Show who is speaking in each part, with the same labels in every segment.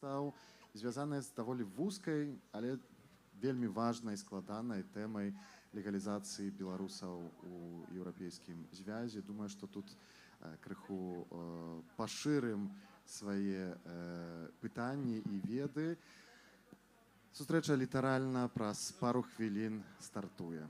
Speaker 1: Стаў звязаная з даволі вузкай, але вельмі важнай, складанай тэмай легалізацыі беларусаў у Еўрапейскім звязе. Думаю, што тут крыху пашырым свае пытанні і веды. Сустрэча літаральна праз пару хвілін стартуе.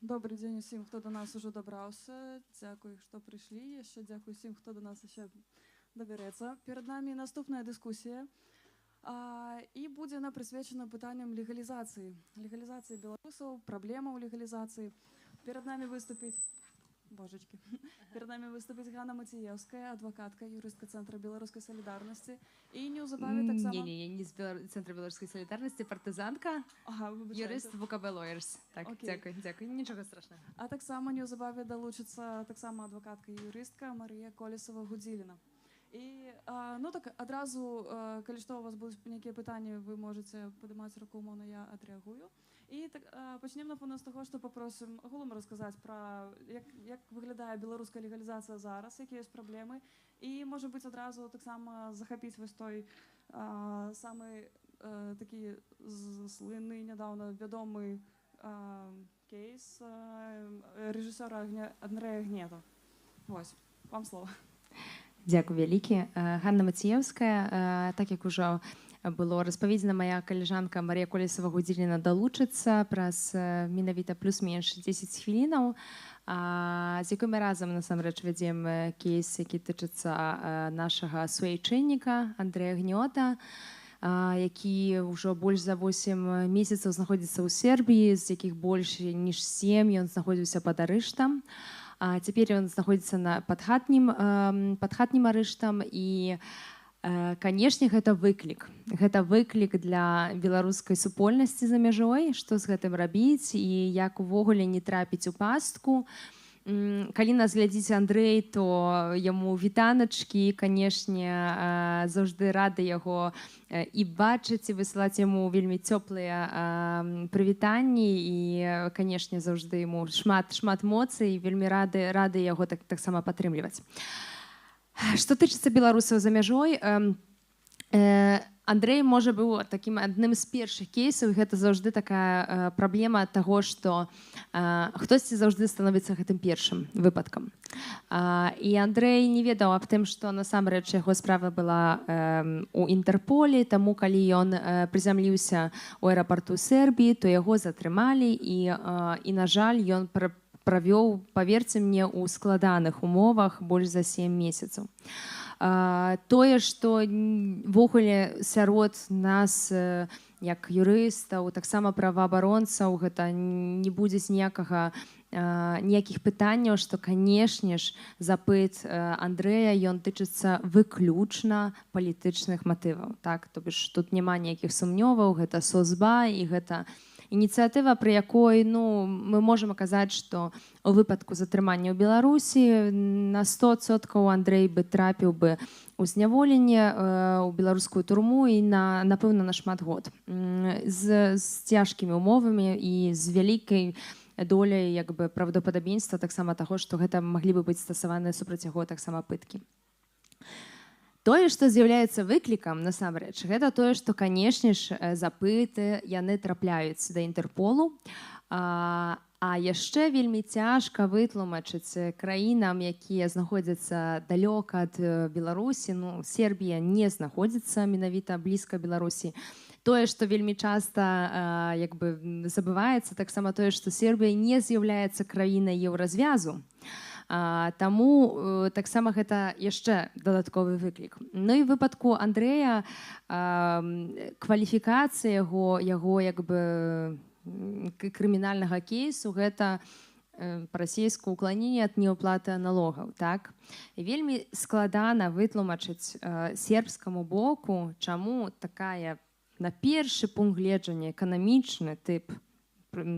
Speaker 2: Добры дзень усім, хто да нас ужо дабраўся. Дзякуй, што прыйшлі. Яшчэ дзякуй усім, хто да нас яшчэ дабярэцца. Перад намі наступная дыскусія. І будзе яна прысвечана пытанням легалізацыі. Легалізацыі беларусаў, праблемаў легалізацыі. Перад намі выступіць Божачкі. Перад намі выступіць Ганна Маціеўская, адвакатка, юрыстка Цэнтра беларускай салідарнасці. І неўзабаве таксама...
Speaker 3: Не-не, не з Цэнтра беларускай салідарнасці, партызанка,
Speaker 2: Ага, выбачайце.
Speaker 3: юрыст ВКБ Lawyers. Так,
Speaker 2: Окей.
Speaker 3: Дзякуй, дзякуй, нічога страшнага.
Speaker 2: А таксама неўзабаве далучыцца таксама адвакатка і юрыстка Марыя Колесава-Гудзіліна. І, ну так, адразу, калі што, у вас будуць нейкія пытанні, вы можаце падымаць руку, умоўна, я адрэагую. І так, пачнем, напэўна, з таго, што папросім агулам расказаць пра, як выглядае беларуская легалізацыя зараз, якія ёсць праблемы. І, можа быць, адразу таксама захапіць вось той самы такі слынны, нядаўна вядомы кейс рэжысёра Андрэя Гнета. Вось, вам слова.
Speaker 3: Дзякуй вялікі. Ганна Маціеўская, так як ужо было распаведзена, моя каліжанка Марія Колесава-Гудзіліна далучыцца праз менавіта плюс-менш 10 хвілінаў, з якой мы разам насамрэч вядзем кейс, які тычыцца нашага суайчынніка Андрэя Гнёта, які ўжо больш за 8 месяцаў знаходзіцца ў Сербіі, з якіх больш ніж 7 ён знаходзіўся пад арыштам. А цяпер ён знаходзіцца на пад хатнім арыштам і, канешне, гэта выклік. Гэта выклік для беларускай супольнасці за мяжой, што з гэтым рабіць і як увогуле не трапіць у пастку. Калі нас глядзіць Андрэй, то яму вітаначкі, канешне, заўжды рады яго і бачыць, і высылаць яму вельмі цёплыя прывітанні і, канешне, заўжды яму шмат, шмат моцы і вельмі рады яго таксама падтрымліваць. Што тычыцца беларусаў за мяжой, Андрэй, можа, быў такім адным з першых кейсаў, і гэта заўжды такая праблема таго, што хтосьці заўжды становіцца гэтым першым выпадкам. І Андрэй не ведаў аб тым, што насамрэч яго справа была у Інтэрполі, таму калі ён прызямліўся ў аэрапарту Сербіі, то яго затрымалі і, на жаль, ён правёў, паверце мне, у складаных умовах больш за 7 месяцаў. Тое, што ўвогуле сярод нас, як юрыстаў, таксама праваабаронцаў, гэта не будзе ніякіх пытанняў, што, канешне ж, запыт Андрэя, ён тычыцца выключна палітычных матываў. Так? То бишь тут няма ніякіх сумнёваў, гэта СОЗБА і гэта Ініцыятыва, пры якой, ну, мы можам казаць, што у выпадку затрымання ў Беларусі на 100% Андрэй бы трапіў бы у зняволенне, у беларускую турму і напэўна, на шмат год з цяжкімі умовамі і з вялікай доляй, як бы, праўдападабенства таксама таго, што гэта маглі бы быць стасаваныя супраць яго таксама пыткі. Тое, што з'яўляецца выклікам насамрэч, гэта тое, што, канешне ж, запыты яны трапляюць да Інтэрполу, а яшчэ вельмі цяжка вытлумачыць краінам, якія знаходзяцца далёка ад Беларусі, ну, Сербія не знаходзіцца менавіта блізка Беларусі. Тое, што вельмі часта, як бы, забываецца таксама тое, што Сербія не з'яўляецца краінай Еўразвязу. Таму таксама гэта яшчэ дадатковы выклік. Ну і выпадку Андрэя кваліфікацыя яго як бы крымінальнага кейсу — гэта па-расейску уклонение от неуплаты налогаў, так? І вельмі складана вытлумачыць сербскаму боку, чаму такая на першы пункт гледжання эканамічны тып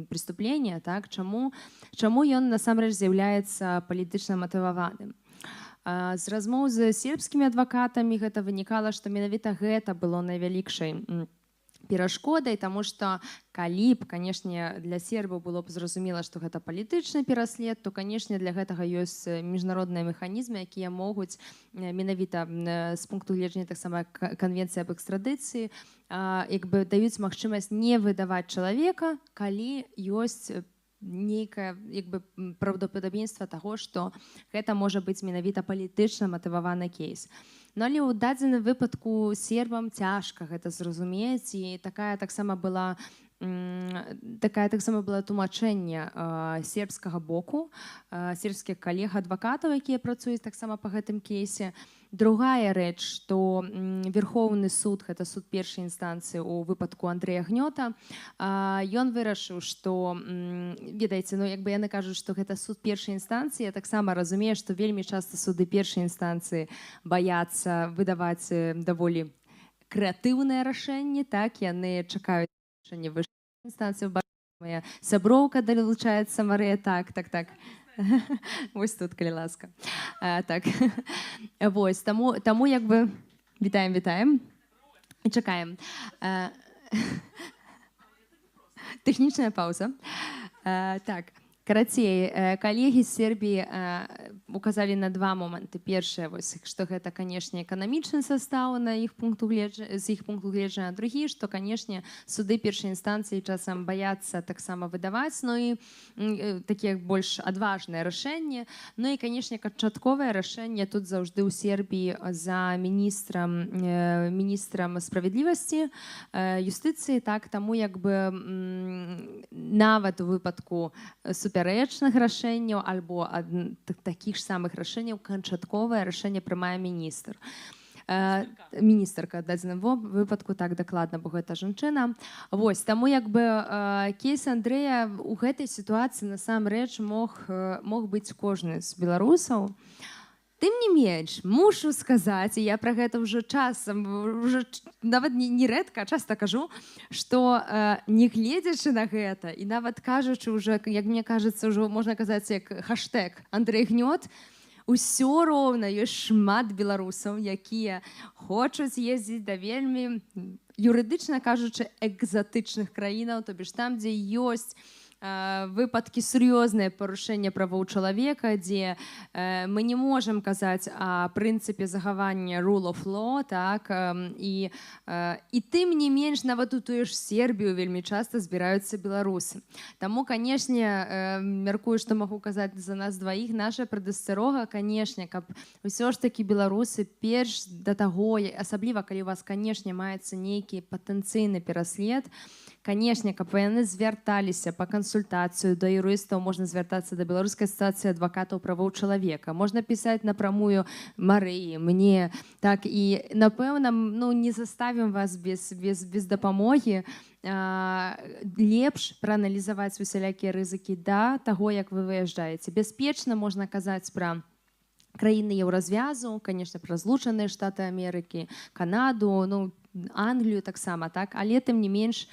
Speaker 3: преступления, так, чаму ён насамрэч з'яўляецца палітычна матываваным. З размоў з сербскімі адвакатамі гэта вынікала, што менавіта гэта было найвялікшай перашкодай, таму што калі б, канешне, для сербаў было б зразумела, што гэта палітычны пераслед, то, канешне, для гэтага ёсць міжнародныя механізмы, якія могуць менавіта з пункту гледжання таксама канвенцыі аб экстрадыцыі, як бы, даюць магчымасць не выдаваць чалавека, калі ёсць нейкае, як бы, праўдападабенства таго, што гэта можа быць менавіта палітычна матываваны кейс. Ну, але ў дадзеным выпадку сербам цяжка гэта зразумець, і такая таксама была тлумачэнне сербскага боку, сербскіх калег адвакатаў, якія працуюць таксама па гэтым кейсе. Другая рэч, што Верхоўны суд, гэта суд першай інстанцыі у выпадку Андрэя Гнёта, ён вырашыў, што ведаеце, ну, як бы, яны кажуць, што гэта суд першай інстанцыі. Я таксама разумею, што вельмі часта суды першай інстанцыі баяцца выдаваць даволі крэатыўныя рашэнні, так, яны чакаюць рашэнне вышэйшай інстанцыі. Моя сяброўка далучаецца, Марыя, так. Вось тут, калі ласка. Так. Вось, таму як бы вітаем, вітаем. І чакаем. Тэхнічная паўза. Так. Карацей, калегі з Сербіі указалі на два моманты. Першае, вось, што гэта, канешне, эканамічны састаў на іх пункту гледжання, з іх пункту гледжання, другі, што, канешне, суды першай інстанцыі часам баяцца таксама выдаваць, ну і такія больш адважныя рашэнні. Ну і, канешне, канчатковае рашэнне тут заўжды ў Сербіі за міністрам справядлівасці, юстыцыі, так, таму як бы нават у выпадку супярэчных рашэнняў альбо такіх ж самых рашэнняў канчатковае рашэнне прымае міністр. Міністарка дадзеным выпадку, так, дакладна, бо гэта жанчына. Вось, таму як бы кейс Андрэя у гэтай сітуацыі насамрэч мог быць кожны з беларусаў. Тым не менш, мушу сказаць, і я пра гэта ўжо часам уже нават не рэдка, а часта кажу, што не гледзячы на гэта і нават кажучы уже, як мне кажацца, ўжо можна казаць як хаштэг Андрэй Гнёт, усё роўна ёсць шмат беларусаў, якія хочуць ездзіць да вельмі, юрыдычна кажучы, экзатычных краінаў, то бишь там, дзе ёсць выпадкі сур'ёзныя парушэння правоў чалавека, дзе мы не можам казаць о прынцыпе захавання rule of law, так, і тым не менш нават у тую ж Сербію вельмі часта збіраюцца беларусы. Таму, канешне, мяркую, што магу казаць за нас дваіх, наша прадасцярога, канешне, каб ўсё ж такі беларусы перш да таго, асабліва калі у вас, канешне, маецца нейкі патэнцыйны пераслед, канешне, каб яны звярталіся па кансультацыю да юрыстаў, можна звяртацца да Беларускай асацыяцыі адвакатаў правоў чалавека, можна пісаць напрамую Марыі, мне, так, і напэўна, ну, не заставім вас без дапамогі. Лепш прааналізаваць усялякія рызыкі да таго, як вы выязджаеце. Бяспечна можна казаць пра краіны Еўразвязу, конечно, пра Злучаныя Штаты Амерыкі, Канаду, ну. Англію таксама, так, але тым не менш,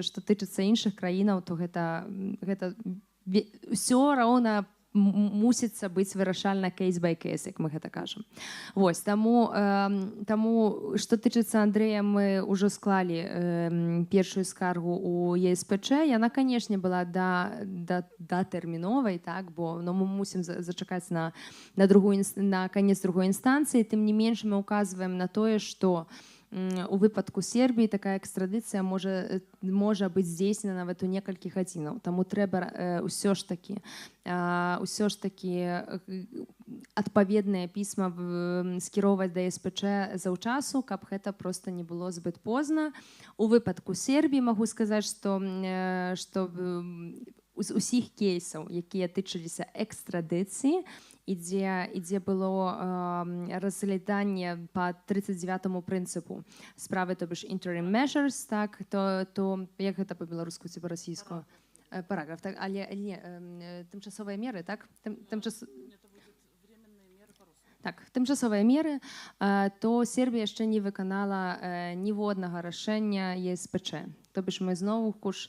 Speaker 3: што тычыцца іншых краінаў, то гэта ўсё роўна мусіцца быць вырашальна case by case, як мы гэта кажам. Вось таму, што тычыцца Андрэя, мы ўжо склалі першую скаргу у ЕСПЧ. Яна, канешне, была датэрміновай, так, бо, ну, мы мусім зачакаць на канец другой інстанцыі. Тым не менш мы указваем на тое, што у выпадку Сербіі такая экстрадыцыя можа быць здзейснена нават у некалькі гадзінаў. Таму трэба ўсё ж такі адпаведныя пісьма скіроўваць да СПЧ заўчасу, каб гэта просто не было збыт позна. У выпадку Сербіі магу сказаць, што з усіх кейсаў, якія тычыліся экстрадыцыі і дзе было разгляданне по 39 прынцыпу справы, то бишь interim measures, так, то як гэта по-беларуску ці па-расійску? Параграф, так, але не тымчасовыя меры, так, так, тымчасовыя меры, то Сербія яшчэ не выканала ніводнага рашэння ЕСПЧ. То бишь мы зноўку ж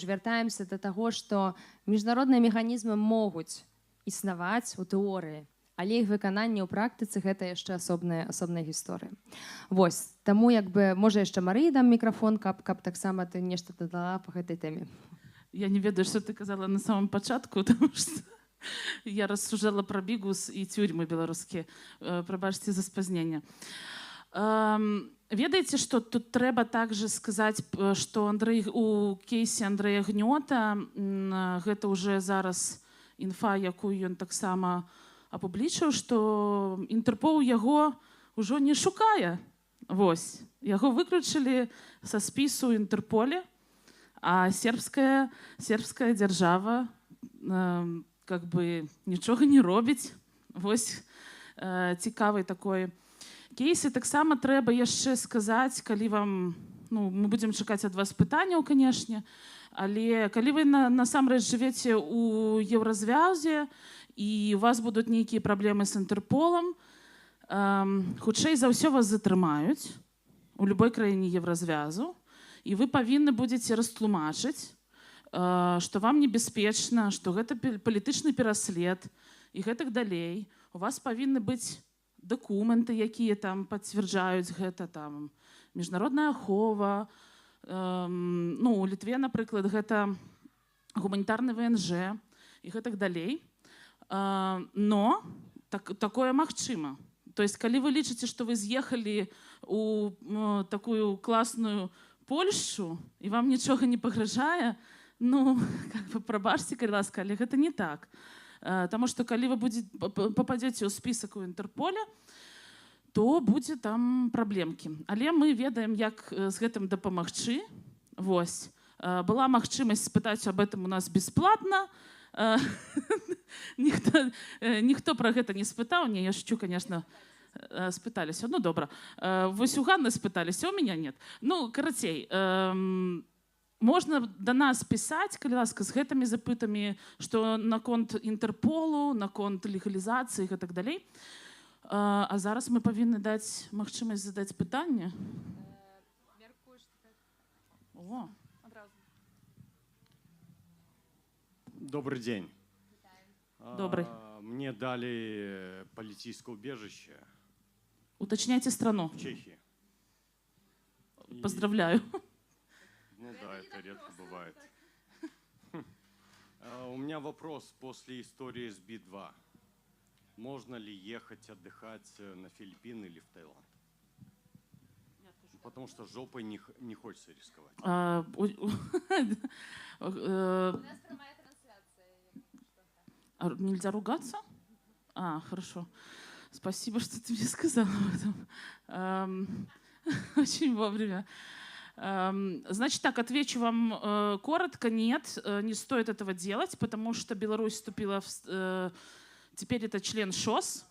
Speaker 3: вяртаемся да таго, што міжнародныя механізмы могуць існаваць у тэорыі, але іх выкананне ў практыцы — гэта яшчэ асобная гісторыя. Вось таму як бы можа яшчэ Марыі дам мікрафон, каб таксама ты нешта дадала по гэтай тэме.
Speaker 4: Я не ведаю, что ты казала на самом пачатку, потому что я рассуждала про бігус і тюрьмы беларускія. Прабачце за спазненне. Ведаеце, что тут трэба также сказаць, что Андрей, у кейсе Андрэя Гнёта, гэта уже зараз інфа, якую ён таксама апублічыў, што Інтэрпол яго ўжо не шукае. Вось яго выключылі са спісу Інтэрполе, а сербская дзяржава как бы нічога не робіць. Вось цікавы такой кейс. І таксама трэба яшчэ сказаць, калі вам, ну, мы будзем чакаць ад вас пытанняў, канешне, але калі вы насамрэч жывеце у Еўразвязе і у вас будуць нейкія праблемы з Інтэрполам, хутчэй за ўсё вас затрымаюць у любой краіне Еўразвязу, і вы павінны будзеце растлумачыць, што вам небяспечна, што гэта палітычны пераслед і гэтак далей. У вас павінны быць дакументы, якія там пацвярджаюць гэта, там міжнародная ахова. Ну, у Літве, напрыклад, гэта гуманітарны ВНЖ і гэтак далей. Но такое магчыма. То есть калі вы лічыце, што вы з'ехалі у такую класную Польшу і вам нічога не пагражае, ну, как бы, прабачце, калі ласка, але гэта не так. Таму што калі вы попадзеце ў спісак у Інтэрполя, то будзе там праблемкі. Але мы ведаем, як з гэтым дапамагчы. Вось. Была магчымасць спытаць об этом у нас бесплатно. Ніхто пра гэта не спытаў. Не, я шучу, конечно, спыталіся. Ну, добра. Вось у Ганны спыталіся, у меня нет. Ну, карацей, можна да нас пісаць, калі ласка, з гэтымі запытамі, што наконт Інтэрполу, наконт легалізацыі і так далей. А зараз мы павінны даць магчымасць задаць пытанне. О,
Speaker 2: Адразу.
Speaker 5: Добрый день.
Speaker 4: Добрый.
Speaker 5: Мне дали политическое убежище
Speaker 4: Уточняйте страну.
Speaker 5: В Чехии.
Speaker 4: Поздравляю.
Speaker 5: Ну да, это редко бывает. У меня вопрос после истории с Би-2. Можно ли ехать отдыхать на Филиппины или в Таиланд? Потому что жопой не хочется рисковать.
Speaker 4: А нельзя ругаться? А, хорошо. Спасибо, что ты мне сказала об этом. Очень вовремя. Значит так, отвечу вам коротко. Нет, не стоит этого делать, потому что Беларусь вступила в... Теперь это член ШОС,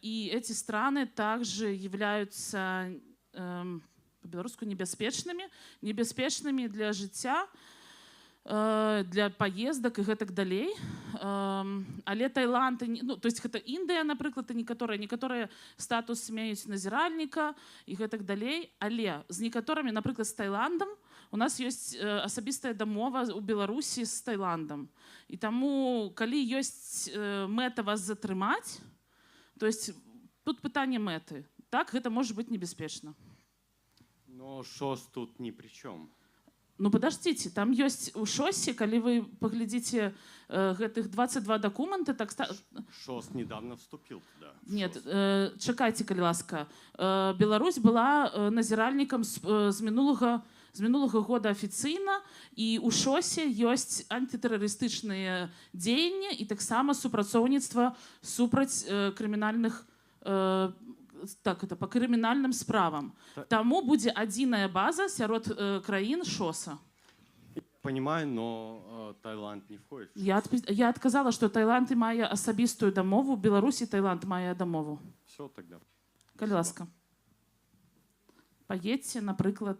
Speaker 4: и эти страны также являются по-белорусски небяспечными, небяспечными для жыцця. Для паездак і гэтак далей. Але Таиланд, ну, то есть гэта Індыя, напрыклад, і некаторыя статус меюць назіральніка і гэтак далей. Але з некаторымі, напрыклад, з Таиландам у нас ёсць асабістая дамова у Беларусі з Таиландам. І таму, калі ёсць мэта вас затрымаць, то есть тут пытанне мэты, так, гэта можа быць небяспечна.
Speaker 5: Но ШОС тут ни при чем.
Speaker 4: Ну, подождите, там ёсць у ШОСе, калі вы паглядзіце гэтых 22 дакументы, так
Speaker 5: ШОС недавно вступил туда, в
Speaker 4: Нет,
Speaker 5: ШОС.
Speaker 4: Чакайце, калі ласка. Беларусь была назіральнікам з мінулага года афіцыйна, і ў ШОСе ёсць антытэрарыстычныя дзеянні і таксама супрацоўніцтва супраць крымінальных так, это по крымінальным справам. Таму будзе адзіная база сярод краін ШОСа.
Speaker 5: Понимаю, но Таиланд не входит в
Speaker 4: Я,
Speaker 5: ШОС.
Speaker 4: Я адказала, што Таиланд і мае асабістую дамову, Беларусь і Таиланд мае дамову.
Speaker 5: Все тогда.
Speaker 4: Калі ласка. Паедзьце, напрыклад,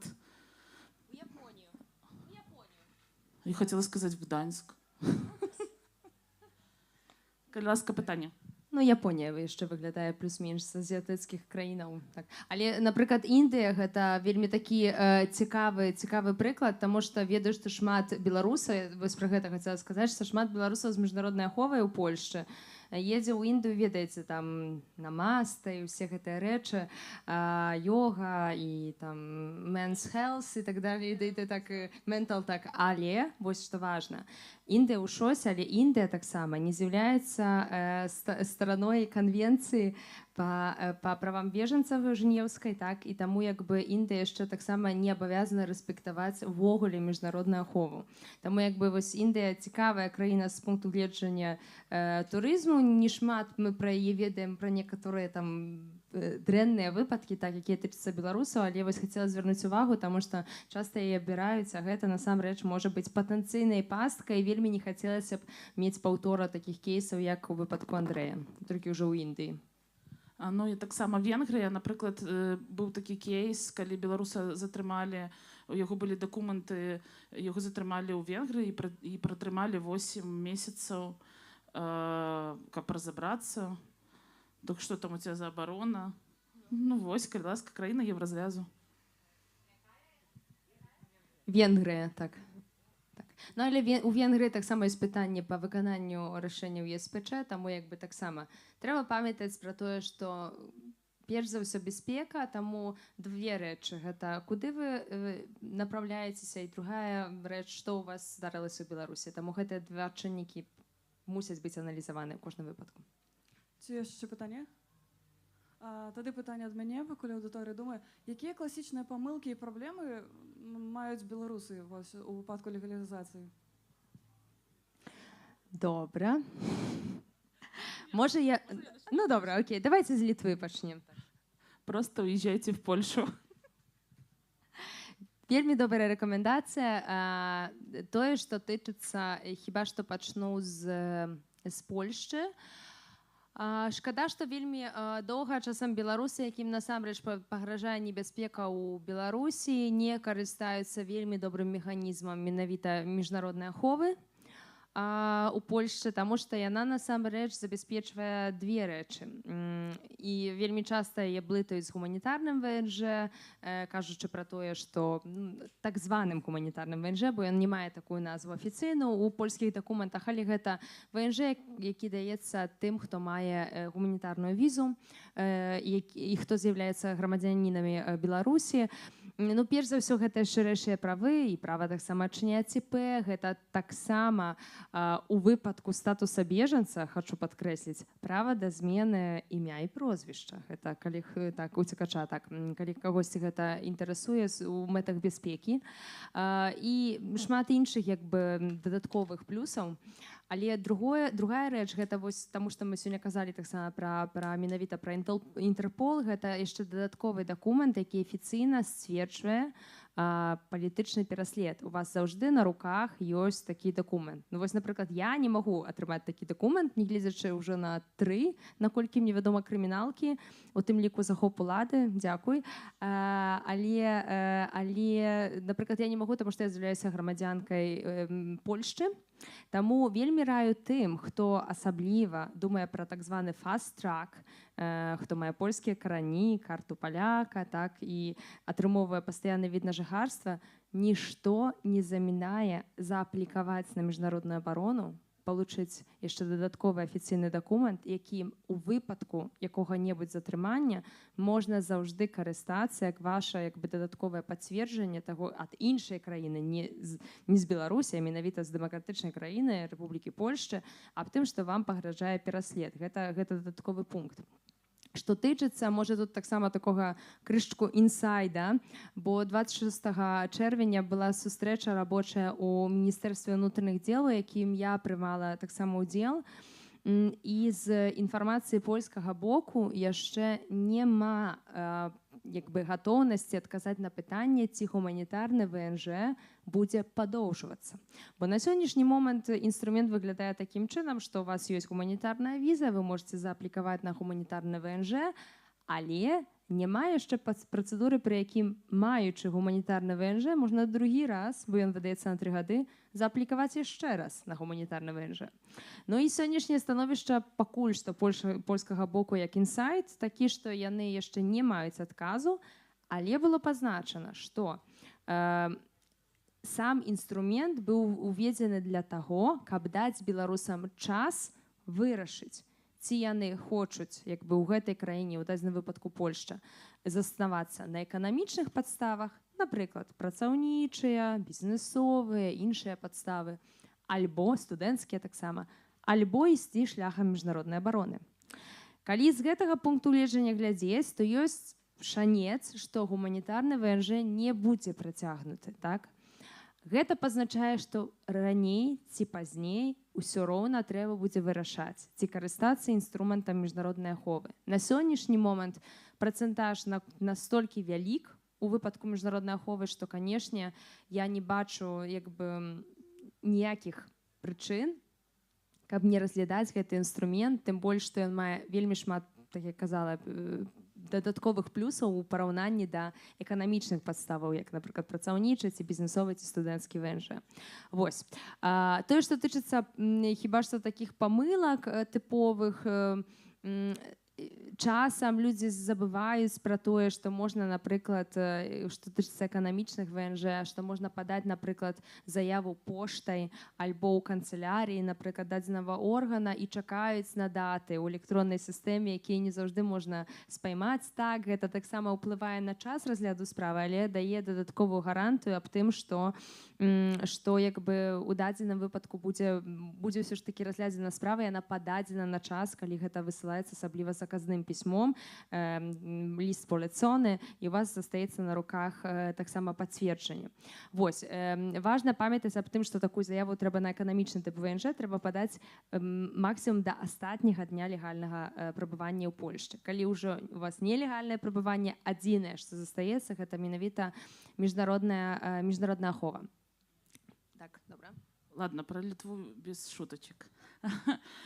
Speaker 3: У Японію. У Японію.
Speaker 4: Я хотела сказать в Гданьск. Калі ласка, пытанне.
Speaker 3: Ну, Японія яшчэ выглядае плюс-менш з азіятыцкіх краінаў. Так. Але, напрыклад, Індыя — гэта вельмі такі цікавы прыклад, таму што ведаю, што шмат беларусаў, вось пра гэта хацела сказаць, што шмат беларусаў з міжнароднай аховай у Польшчы едзе ў Індыю, ведаеце, там намаста і ўсе гэтыя рэчы, йога і там men's health і так далее, і так, mental, так, але вось што важна. Індыя ў ШОСе, але Індыя таксама не з'яўляецца стараной канвенцыі па правам бежанцаў Жэнеўскай, так, і таму як бы Індыя яшчэ таксама не абавязана рэспектаваць увогуле міжнародную ахову. Таму як бы вось Індыя — цікавая краіна з пункту гледжання турызму, не шмат мы пра яе ведаем, пра некаторыя там дрэнныя выпадкі, так, якія тычацца беларусаў, але вось хацела звярнуць увагу, таму што часта яе абіраюць, а гэта насамрэч можа быць патэнцыйнай пасткай, вельмі не хацелася б мець паўтора такіх кейсаў, як у выпадку Андрэя, толькі ўжо ў Індыі.
Speaker 4: Ну і таксама Венгрыя, напрыклад, быў такі кейс, калі беларуса затрымалі, у яго былі дакументы, яго затрымалі ў Венгрыі і пратрымалі 8 месяцаў, каб разабрацца. Так что там у тебя за абарона? Ну вось, калі ласка, краіна Еўразвязу.
Speaker 3: Венгрыя, так. Так. Ну, але у Венгрыі таксама ёсць пытанне па выкананню рашэнняў ЕСПЧ, таму як бы таксама трэба памятаць пра тое, што перш за ўсё бяспека, таму две рэчы: гэта куды вы направляецеся, і другая рэч, што ў вас здарылася ў Беларусі. Таму гэтыя два чыннікі мусяць быць аналізаваны ў кожным выпадку.
Speaker 2: Ці ёсць яшчэ пытанне? Тады пытанне ад мяне, пакуль аўдыторыя думае: якія класічныя памылкі і праблемы маюць беларусы вось у выпадку легалізацыі?
Speaker 3: Добра. Можа, я... Ну добра, окей, давайте з Літвы пачнем.
Speaker 4: Просто уезжайте в Польшу.
Speaker 3: Вельмі добрая рэкамендацыя. Тое, што тычыцца, хіба што пачну з Польшчы. Шкада, што вельмі доўга часам беларусы, якім насамрэч пагражае небяспека ў Беларусі, не карыстаюцца вельмі добрым механізмам менавіта міжнароднай аховы у Польшчы, таму што яна насамрэч забяспечвае две рэчы. І вельмі часта яе блытаюць з гуманітарным ВНЖ, кажучы пра тое, што так званым гуманітарным ВНЖ, бо ён не мае такую назву афіцыйную у польскіх дакументах, але гэта ВНЖ, які даецца тым, хто мае гуманітарную візу і хто з'яўляецца грамадзянінамі Беларусі. Ну, перш за ўсё, гэта шырэйшыя правы і права таксама адчыняць ІП, гэта таксама у выпадку статуса бежанца, хачу падкрэсліць, права да змены імя і прозвішча. Гэта калі так уцекача, так, калі кагосьці гэта інтарэсуе у мэтах бяспекі. І шмат іншых як бы дадатковых плюсаў. Але другая рэч, гэта вось таму, што мы сёння казалі таксама пра менавіта пра Інтэрпол, гэта яшчэ дадатковы дакумент, які афіцыйна сцверджвае палітычны пераслед. У вас заўжды на руках ёсць такі дакумент. Ну вось, напрыклад, я не магу атрымаць такі дакумент, нягледзячы ўжо на тры, наколькі мне вядома, крыміналкі, у тым ліку захоп улады, дзякуй. Але, напрыклад, я не магу, таму што я з'яўляюся грамадзянкай Польшчы. Таму вельмі раю тым, хто асабліва думае пра так званы fast track, хто мае польскія карані, карту паляка, так, і атрымоўвае пастаянны від на жыхарства, нішто не замінае зааплікаваць на міжнародную абарону, получыць яшчэ дадатковы афіцыйны дакумент, якім у выпадку якога-небудзь затрымання можна заўжды карыстацца як ваша, як бы, дадатковае пацверджанне таго ад іншай краіны, не з Беларусі, а менавіта з дэмакратычнай краіны Рэпублікі Польшчы, аб тым, што вам пагражае пераслед. Гэта дадатковы пункт. Што тычыцца, можа, тут таксама такога крышачку інсайда, бо 26 чэрвеня была сустрэча рабочая ў міністэрстве ўнутраных дзел, у якім я прымала таксама ўдзел. І з інфармацыі польскага боку яшчэ няма як бы гатоўнасці адказаць на пытанне, ці гуманітарны ВНЖ будзе падоўжвацца. Бо на сённяшні момант інструмент выглядае такім чынам, што у вас ёсць гуманітарная віза, вы можете зааплікаваць на гуманітарны ВНЖ, але няма яшчэ працэдуры, пры якім, маючы гуманітарны ВНЖ, можна другі раз, бо ён выдаецца на 3 гады, зааплікаваць яшчэ раз на гуманітарны ВНЖ. Ну і сённяшняе становішча пакуль што польскага боку, як інсайт такі, што яны яшчэ не маюць адказу, але было пазначана, што сам інструмент быў уведзены для таго, каб даць беларусам час вырашыць, ці яны хочуць, як бы, ў гэтай краіне, у дадзеным выпадку Польшча, заснавацца на эканамічных падставах, напрыклад, працаўнічыя, бізнесовыя, іншыя падставы, альбо студэнцкія таксама, альбо ісці шляхам міжнароднай абароны. Калі з гэтага пункту гледжання глядзець, то ёсць шанец, што гуманітарны ВНЖ не будзе працягнуты, так? Гэта пазначае, што раней ці пазней усё роўна трэба будзе вырашаць, ці карыстацца інструментам міжнароднай аховы. На сённяшні момант працэнтаж настолькі вялік у выпадку міжнароднай аховы, што, канешне, я не бачу, як бы, ніякіх прычын, каб не разглядаць гэты інструмент, тым больш што ён мае вельмі шмат, так як казала, дадатковых плюсаў у параўнанні да эканамічных падставаў, як, напрыклад, працаўнічы ці бізнесовы ці студэнцкі ВНЖ. Вось. Тое, што тычыцца хіба што такіх памылак тыповых, часам людзі забываюць пра тое, што можна, напрыклад, што тычыцца эканамічных ВНЖ, што можна падаць, напрыклад, заяву поштай альбо ў канцыляріі, напрыклад, дадзенага органа, і чакаюць на даты ў электроннай сістэме, якія не заўжды можна спаймаць. Так, гэта таксама ўплывае на час разгляду справы, але дае дадатковую гарантыю аб тым, што як бы у дадзеным выпадку будзе ўсё ж такі разглядзена справа, яна пададзена на час, калі гэта высылаецца, асабліва заказным пісьмом, list polecony, і у вас застаецца на руках таксама пацверджанне. Вось, важна памятаць аб тым, што такую заяву трэба на эканамічны тып ВНЖ трэба падаць максімум да астатняга дня легальнага прабывання ў Польшчы. Калі ўжо у вас нелегальнае прабыванне, адзінае, што застаецца, гэта менавіта міжнародная ахова. Так, добра.
Speaker 4: Ладно, про Литву без шуточек.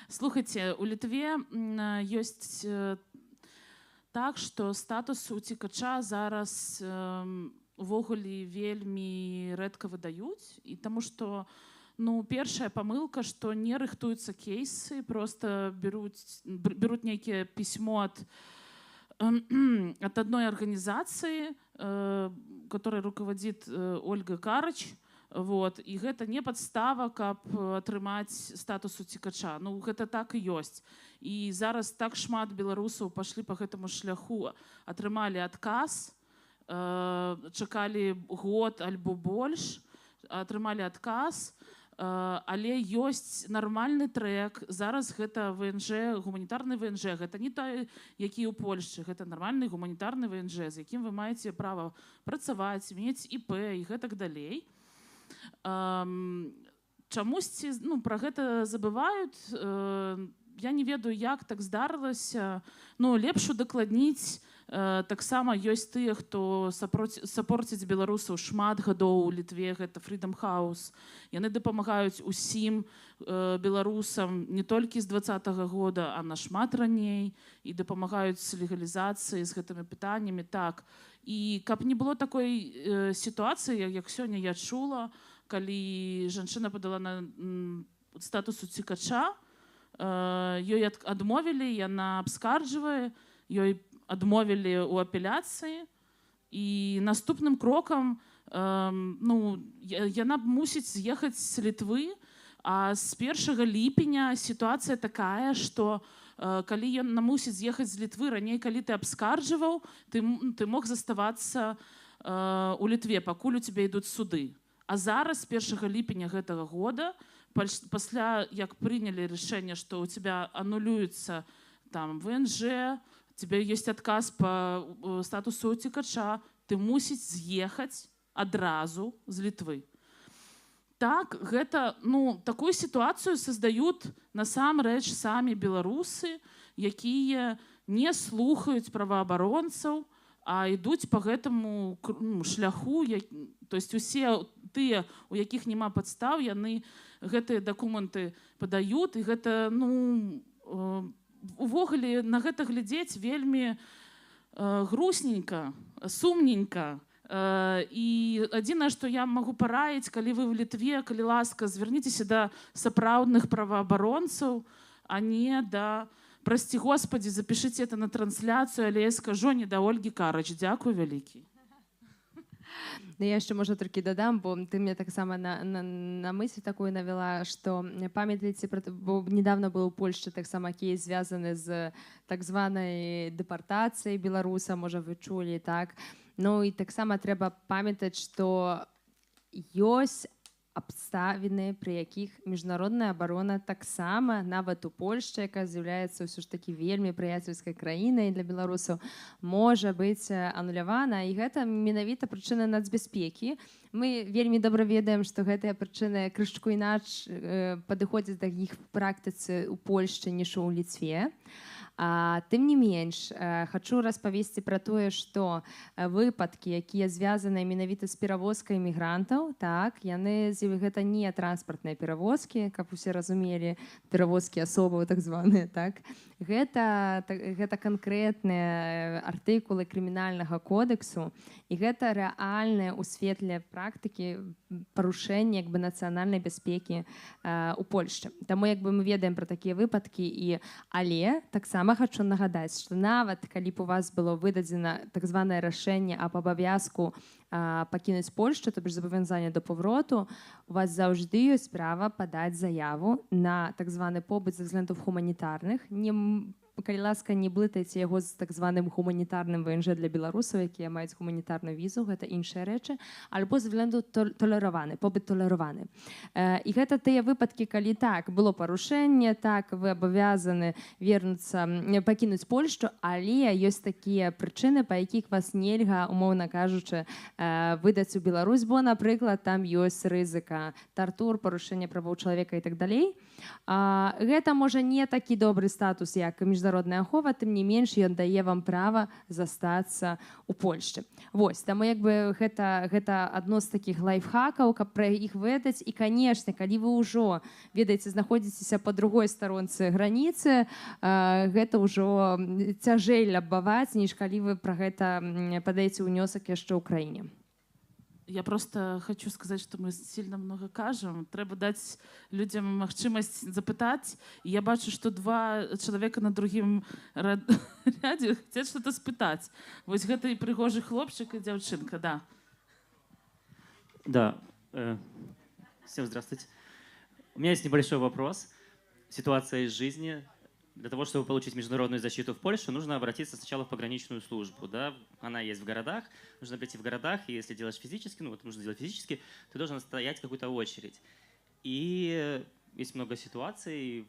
Speaker 4: Слухайце, у Літве ёсць так, што статус уцекача зараз увогуле вельмі рэдка выдаюць, і таму што, ну, першая памылка, што не рыхтуюцца кейсы, просто беруць нейкіе пісьмо ад одной арганізацыі, которой руководит Ольга Карач. Вот. І гэта не падстава, каб атрымаць статус уцекача. Ну, гэта так і ёсць. І зараз так шмат беларусаў пашлі по гэтаму шляху, атрымалі адказ, чакалі год альбо больш, атрымалі адказ, але ёсць нармальны трэк. Зараз гэта ВНЖ, гуманітарны ВНЖ, гэта не той, які ў Польшчы, гэта нармальны гуманітарны ВНЖ, з якім вы маеце права працаваць, мець ІП і гэтак далей. Чамусьці, ну, пра гэта забываюць. Я не ведаю, як так здарылася. Ну, лепш удакладніць. Таксама ёсць тыя, хто сапорціць беларусаў шмат гадоў у Літве, гэта Freedom House. Яны дапамагаюць усім беларусам не толькі з 20-го года, а нашмат раней, і дапамагаюць з легалізацыяй, з гэтымі пытаннямі. Так, і каб не было такой сітуацыі, як сёння я чула, калі жанчына падала на статус уцекача, ёй адмовілі, яна абскарджвае, ёй адмовілі ў апеляцыі, і наступным крокам ну, яна мусіць з'ехаць з Літвы. А з 1 ліпеня сітуацыя такая, што калі ён мусіць з'ехаць з Літвы, раней, калі ты абскарджваў, ты мог заставацца у Літве, пакуль у цябе ідуць суды. А зараз, з 1 ліпеня гэтага года, пасля як прынялі рашэнне, што у тебя анулюецца там ВНЖ, тебе есть адказ по статусу уцекача, ты мусіць з'ехаць адразу з Літвы. Так, гэта, ну, такую сітуацыю создают насамрэч самі беларусы, якія не слухаюць праваабаронцаў, а ідуць по гэтаму ну, шляху, то есть усе тыя, у якіх няма падстаў, яны гэтыя дакументы падаюць, і гэта, ну, увогуле на гэта глядзець вельмі грустненько, сумненько. І адзінае, што я магу параіць: калі вы в Літве, калі ласка, звярніцеся да сапраўдных праваабаронцаў, а не да, прости господи, запишите это на трансляцыю, але я скажу, не да Ольгі Карач. Дзякуй вялікі.
Speaker 3: Ну, я яшчэ, можа, толькі дадам, бо ты мне таксама на мысль такую навяла, што памятаеце, бо недавно быў у Польшчы таксама кейс, звязаны з так званай дэпартацыяй беларуса, можа, вы чулі, так? Ну і таксама трэба памятаць, што ёсць абставіны, пры якіх міжнародная абарона таксама нават у Польшчы, якая з'яўляецца ўсё ж такі вельмі прыяцельскай краінай для беларусаў, можа быць анулявана, і гэта менавіта прычына нацбяспекі. Мы вельмі добра ведаем, што гэтыя прычыны крышачку інакш падыходзяць да іх практыцы ў Польшчы, ніж у Ліцве. Тым не менш, хачу распавесці пра тое, што выпадкі, якія звязаныя менавіта з перавозкай мігрантаў, так, яны гэта не транспартныя перавозкі, каб усе разумелі, перавозкі асобаў так званыя, так, гэта канкрэтныя артыкулы крымінальнага кодексу, і гэта рэальнае ў светле практыкі парушэнне як бы нацыянальнай бяспекі у Польшчы. Таму як бы мы ведаем пра такія выпадкі, і але таксама хачу нагадаць, што нават калі б у вас было выдадзена так званае рашэнне аб абавязку пакінуць Польшчу, то бишь забавязанне да павроту, у вас заўжды ёсць права падаць заяву на так званы побыт з взглядаў гуманітарных. Не, калі ласка, не блытайце яго з так званым гуманітарным ВНЖ для беларусаў, якія маюць гуманітарную візу, гэта іншыя рэчы, альбо з взгляду толераваны, побыт толераваны. І гэта тыя выпадкі, калі так было парушэнне, так, вы абавязаны вернуцца, пакінуць Польшчу, але ёсць такія прычыны, па якіх вас нельга, умоўна кажучы, выдаць у Беларусь, бо, напрыклад, там ёсць рызыка тартур, парушэння правоў чалавека і так далей. Гэта можа не такі добры статус, як міжнародная ахова, тым не менш ён дае вам права застацца у Польшчы. Вось, таму як бы гэта адно з такіх лайфхакаў, каб пра іх ведаць. І, канешне, калі вы ўжо ведаеце, знаходзіцеся па другой старонцы граніцы, гэта ўжо цяжэй лабаваць, ніж калі вы пра гэта падаеце ўнёсак яшчэ ў краіне.
Speaker 4: Я просто хочу сказать, что мы сильно много кажам. Трэба даць людзям магчымасць запытаць. І я бачу, што два чалавека на другім рядзе хотят что-то спытаць. Вось гэта і прыгожы хлопчык, і дзяўчынка, да.
Speaker 6: Да. Всем здравствуйте. У меня есть небольшой вопрос. Ситуация из жизни. Для того, чтобы получить международную защиту в Польше, нужно обратиться сначала в пограничную службу. Да? Она есть в городах, нужно прийти в городах, и если делаешь физически, ну вот нужно делать физически, ты должен стоять какую-то очередь. И есть много ситуаций.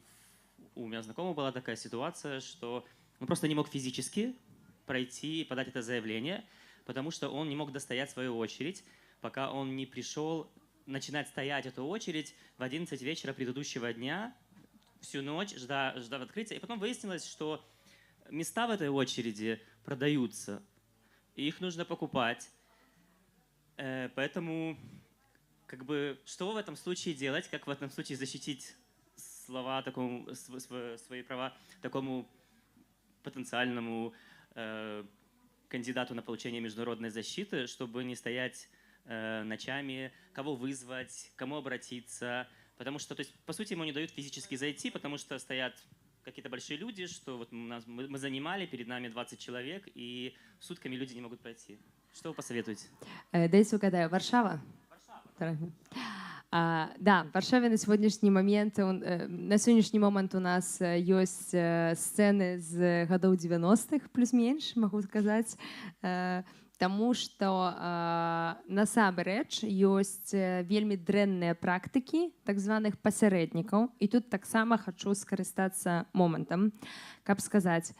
Speaker 6: У меня знакомого была такая ситуация, что он просто не мог физически пройти и подать это заявление, потому что он не мог достоять свою очередь, пока он не пришел начинать стоять эту очередь в 11 вечера предыдущего дня, всю ночь ждав открытия. И потом выяснилось, что Места в этой очереди продаются, и их нужно покупать. Поэтому, как бы, что в этом случае делать, как в этом случае защитить слова такому, свои права такому потенциальному кандидату на получение международной защиты, чтобы не стоять ночами, кого вызвать, кому обратиться, потому что, то есть, по сути, ему не дают физически зайти, потому что стоят какие-то большие люди, что вот мы занимали, перед нами 20 человек, и сутками люди не могут пройти. Что вы посоветуете?
Speaker 3: Дайте угадаю, Варшава? Варшава. Да, в Варшаве на сегодняшний момент у нас есть сцены з гадоў 90-х, плюс-менш, могу сказать, таму што насамрэч ёсць вельмі дрэнныя практыкі так званых пасярэднікаў. І тут таксама хачу скарыстацца момантам, каб сказаць: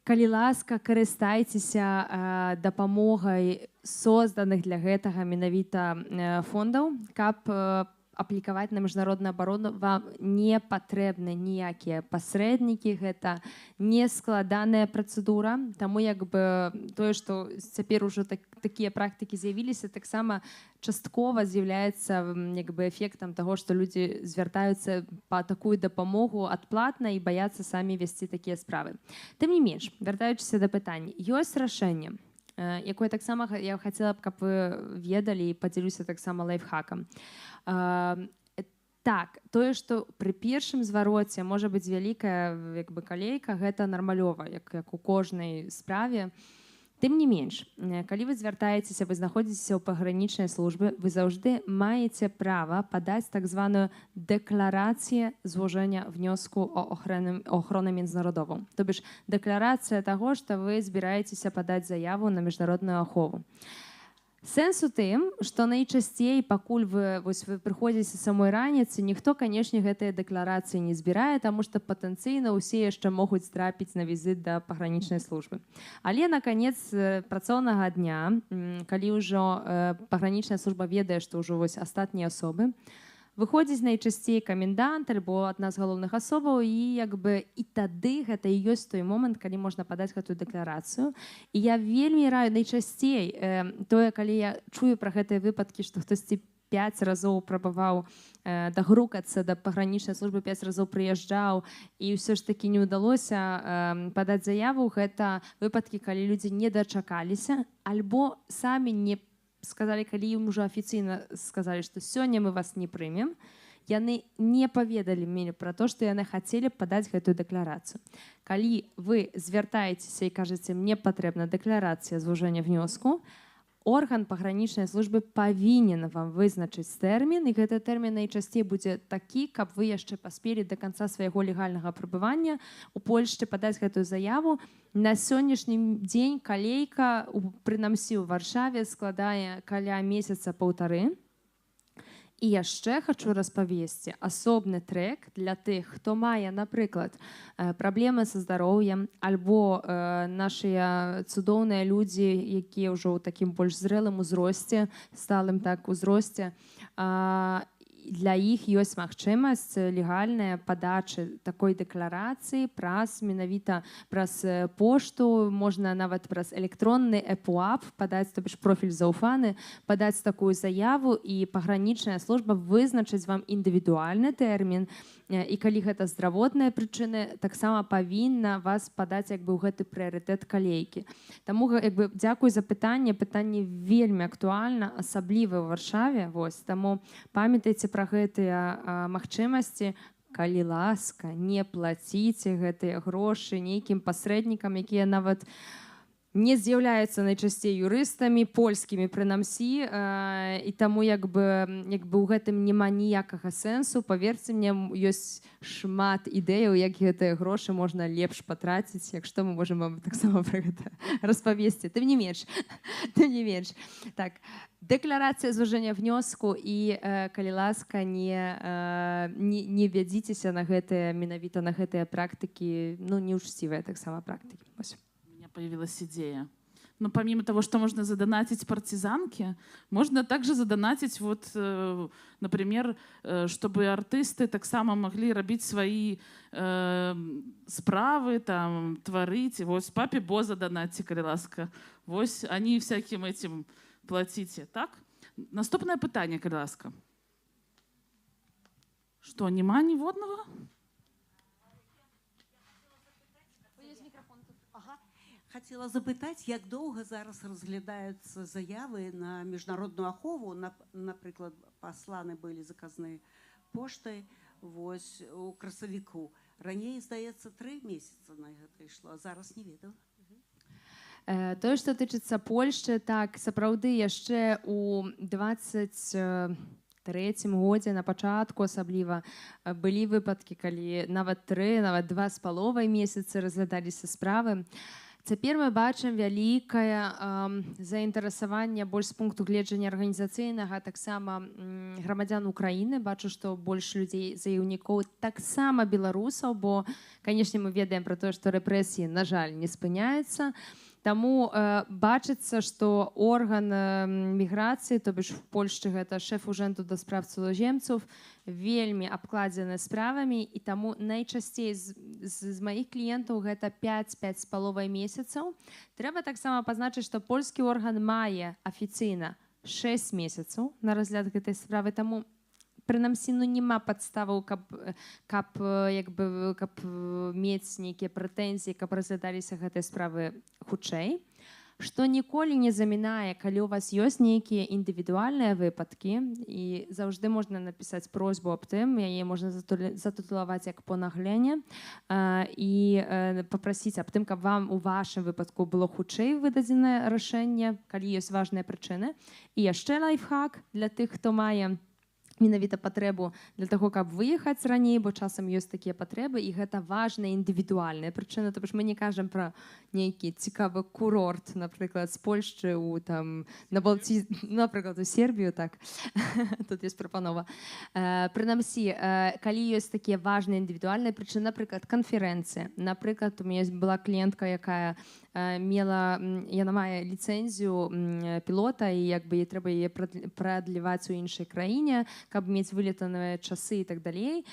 Speaker 3: калі ласка, карыстайцеся дапамогай созданых для гэтага менавіта фондаў, каб аплікаваць на міжнародную абарону. Вам не патрэбны ніякія пасрэднікі, гэта не складаная працэдура. Таму як бы тое, што цяпер ужо такія практыкі з'явіліся, таксама часткова з'яўляецца як бы эфектам таго, што людзі звяртаюцца па такую дапамогу адплатна і баяцца самі весці такія справы. Тым не менш, вяртаючыся да пытання, ёсць рашэнне, якое таксама я хацела б, каб вы ведалі, і падзялюся таксама лайфхакам. Так, тое, што пры першым звароце можа быць вялікая як бы калейка, гэта нармалёва, як у кожнай справе. Тым не менш, калі вы звяртаецеся, вы знаходзіцеся ў пагранічнай службы, вы заўжды маеце права падаць так званую дэкларацыю зложення внёску о охрану міжнародову. То бишь дэкларацыя таго, што вы збіраецеся падаць заяву на міжнародную ахову. Сэнс у тым, што найчасцей, пакуль вы, вось, вы прыходзіце самой раніцы, ніхто, канешне, гэтыя дэкларацыі не збірае, таму што патэнцыйна ўсе яшчэ могуць трапіць на візіт да пагранічнай службы. Але на канец працоўнага дня, калі ўжо пагранічная служба ведае, што ўжо вось астатнія асобы, выходзіць найчасцей камендант альбо адна з галоўных асобаў, і як бы і тады гэта і ёсць той момант, калі можна падаць гэтую дэкларацыю. І я вельмі раю найчасцей тое, калі я чую пра гэтыя выпадкі, што хтосьці 5 разоў прабаваў дагрукацца да пагранічнай службы, 5 разоў прыязджаў і ўсё ж такі не ўдалося падаць заяву, гэта выпадкі, калі людзі не дачакаліся альбо самі не сказалі, калі ім ужо афіцыйна сказалі, што сёння мы вас не прымем, яны не паведалі мне пра то, што яны хацелі падаць гэтую дэкларацыю. Калі вы звяртаецеся і кажаце: «Мне патрэбна дэкларацыя зложення внёску», орган пагранічнай службы павінен вам вызначыць тэрмін, і гэты тэрмін найчасцей будзе такі, каб вы яшчэ паспелі да канца свайго легальнага прабывання у Польшчы падаць гэтую заяву. На сённяшні дзень калейка, прынамсі ў Варшаве, складае каля месяца паўтары. І яшчэ хачу распавесці асобны трэк для тых, хто мае, напрыклад, праблемы са здароўем альбо нашыя цудоўныя людзі, якія ўжо ў такім больш зрэлым узросце, сталым так узросце, для іх ёсць магчымасць легальная падачы такой дэкларацыі праз менавіта праз пошту, можна нават праз электронны ePUAP падаць, то бишь профіль зауфаны, падаць такую заяву, і пагранічная служба вызначыць вам індывідуальны тэрмін, і калі гэта здравотныя прычыны, таксама павінна вас падаць як бы ў гэты прыярытэт калейкі. Таму як бы дзякуй за пытанне, пытанне вельмі актуальна, асабліва ў Варшаве. Вось таму памятайце пра гэтыя магчымасці. Калі ласка, не плаціце гэтыя грошы нейкім пасрэднікам, якія нават не з'яўляюцца найчасцей юрыстамі, польскімі прынамсі, і таму як бы ў гэтым няма ніякага сэнсу. Паверце мне, ёсць шмат ідэяў, як гэтыя грошы можна лепш патраціць. Як што, мы можам вам таксама пра гэта распавесці. Тым не менш, так, дэкларацыя зложення внёску і калі ласка, не вядзіцеся на гэтыя, менавіта на гэтыя практыкі, ну, неўчцівыя таксама практыкі. Вось.
Speaker 4: Появилась идея. Ну, помимо того, что можно задонатить партизанке, можно также задонатить, вот, например, чтобы артысты таксама могли рабіць свои справы, там, тварыць. Вось Папе Бо заданаце, калі ласка. Вось они всяким этим платите. Так? Наступнае пытанне, калі ласка. Что, няма ніводнага?
Speaker 7: Ага. Хацела запытаць, як доўга зараз разглядаюцца заявы на міжнародную ахову, напрыклад, пасланы былі заказнай поштай вось у красавіку. Раней, здаецца, 3 месяцы на гэта ішло, а зараз не ведаю.
Speaker 3: Тое, што тычыцца Польшчы, так, сапраўды, яшчэ у 23 годзе на пачатку асабліва былі выпадкі, калі нават 3, нават 2,5 месяцы разглядаліся справы. Цяпер мы бачым вялікае заінтарэсаванне больш з пункту гледжання арганізацыйнага таксама грамадзян Украіны. Бачу, што больш людзей, заяўнікоў, таксама беларусаў, бо, канешне, мы ведаем пра тое, што рэпрэсіі, на жаль, не спыняюцца. Таму бачыцца, што орган міграцыі, то бишь в Польшчы гэта шэф ужэнду да справ цудаземцаў, вельмі абкладзены справамі, і таму найчасцей з маіх кліентаў гэта 5-5,5 месяцаў. Трэба таксама пазначыць, што польскі орган мае афіцыйна 6 месяцаў на разгляд гэтай справы, таму прынамсі, ну, няма падставаў, каб як бы каб мець нейкія прэтэнзіі, каб разглядаліся гэтыя справы хутчэй. Што ніколі не замінае, калі у вас ёсць нейкія індывідуальныя выпадкі, і заўжды можна напісаць просьбу аб тым, яе можна затытулаваць як ponaglenie і папрасіць аб тым, каб вам у вашым выпадку было хутчэй выдадзенае рашэнне, калі ёсць важныя прычыны. І яшчэ лайфхак для тых, хто мае менавіта патрэбу для таго, каб выехаць раней, бо часам ёсць такія патрэбы, і гэта важная індывідуальная прычына, то бишь мы не кажам пра нейкі цікавы курорт, напрыклад, з Польшчы у там на Балці, напрыклад, у Сербію, так, тут ёсць прапанова. Прынамсі, калі ёсць такія важныя індывідуальныя прычыны, напрыклад, канферэнцыя, напрыклад, у мяне была кліентка, якая мела, яна мае ліцэнзію пілота, і як бы ей трэба яе прадліваць у іншай краіне, каб мець вылетаныя часы і так далей.